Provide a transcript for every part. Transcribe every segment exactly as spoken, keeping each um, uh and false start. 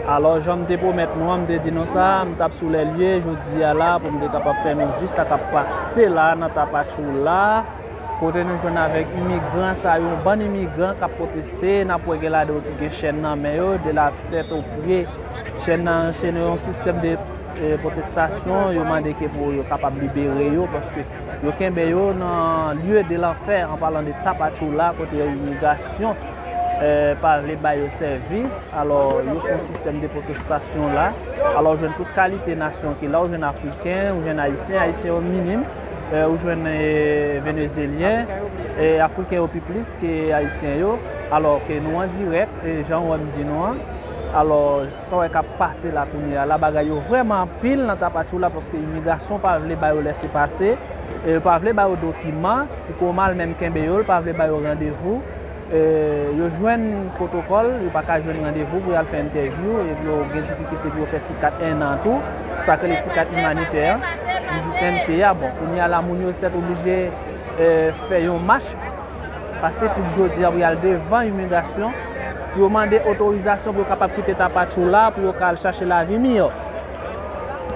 Alò, jan m te pwomèt nou an, m te di nou sa, m t ap sou lè lye jodi a la pou m te kapab fè nou vi sa k ap pase la nan Tapachula, kote nou jwenn avèk imigran sa yo, yon bann imigran k ap pwoteste, n ap wè gen ladan yo ki gen chèn nan men yo, de la tèt o pye. Chèn nan anchene yon sistèm de eh, pwotestasyon, yo mande ke pou yo kapab libere yo, paske yo kenbe yo nan lye de lanfè, an palan de Tapachula, kote imigrasyon eh, pa vle ba yo sèvis. Alò, yo fè yon sistèm de pwotestasyon la. Alò, ou jwenn tout kalite nasyon ki la, ou jwenn Afriken, ou jwenn Ayisyen, Ayisyen yo minim, eh, ou jwenn eh, Venezyelyen, eh, Afriken yo pi plis ke Ayisyen yo. Alò ke nou an dirèk, eh, jan w wè m di nou an. Alò, sa w wè k ap pase la kounye a la, bagay yo vrèman anpil nan Tapachula, paske imigrasyon pa vle ba yo lèsepase, e yo pa vle ba yo dokiman, Tiko Mal menm kenbe yo, l pa vle ba yo randevou. E yo jwenn pwotokòl, yo pa ka jwenn randevou pou y al fè entèvyou, epi yo gen difikilte pou yo fè ti kat en an tou, sa k rele ti kat imanitè an, vizit ente a. Bon, kounye a la, moun yo sèt oblije e, fè yon mach, pase fout jodi a pou y al devan imigrasyon, pou yo mande otorizasyon pou yo kapab kite Tapachula, pou yo ka al chache lavi miyò.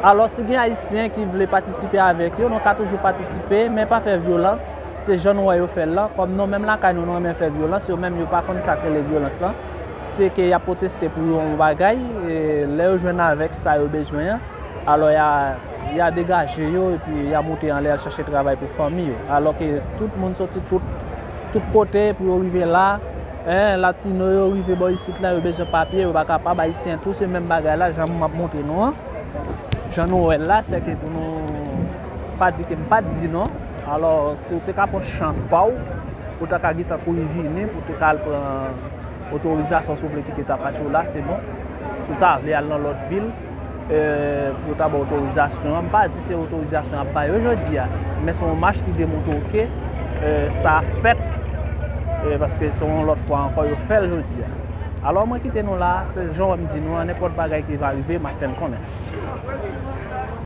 Alò, si gen Ayisyen ki vle patisipe avèk yo, nou ka toujou patisipe, men pa fè vyolans. Se jan nou wè yo fè l lan. Kòm nou menm lakay nou, nou renmen fè vyolans, yo menm yo pa konn sa k rele vyolans lan. Se ke y ap pwoteste pou yon bagay, e lè yo jwenn avèk sa yo bezwen an, alò y a, y a degaje yo epi y a moute anlè al chache travay pou fanmi yo. Alò ke tout moun soti tout, tout kote pou yo rive la, en, latino yo rive bò isit la, yo bezwen papye, yo pa kapab, ayisyen tou se menm bagay la, jan m ap montre nou an. Jan nou wè l la, se ke pou nou pa di ke m pa t di non. Alò, si w te ka pran chans pa w, ou ta ka gentan kouri vini pou w te ka al pran otorizasyon si w vle kite Tapachula, se bon. Si w ta vle al nan lòt vil, e, pou yo ta ba w otorizasyon an, m pa di se otorizasyon y ap ba yo jodi a, men se yon mach ki demontre w ke, e, sa ap fèt, e, paske se yon lòt fwa ankò yo fè l jodi a. Alò, mwen kite nou la, se jan w wè m di nou an, nenpòt bagay ki va rive, m ap fè n konnen.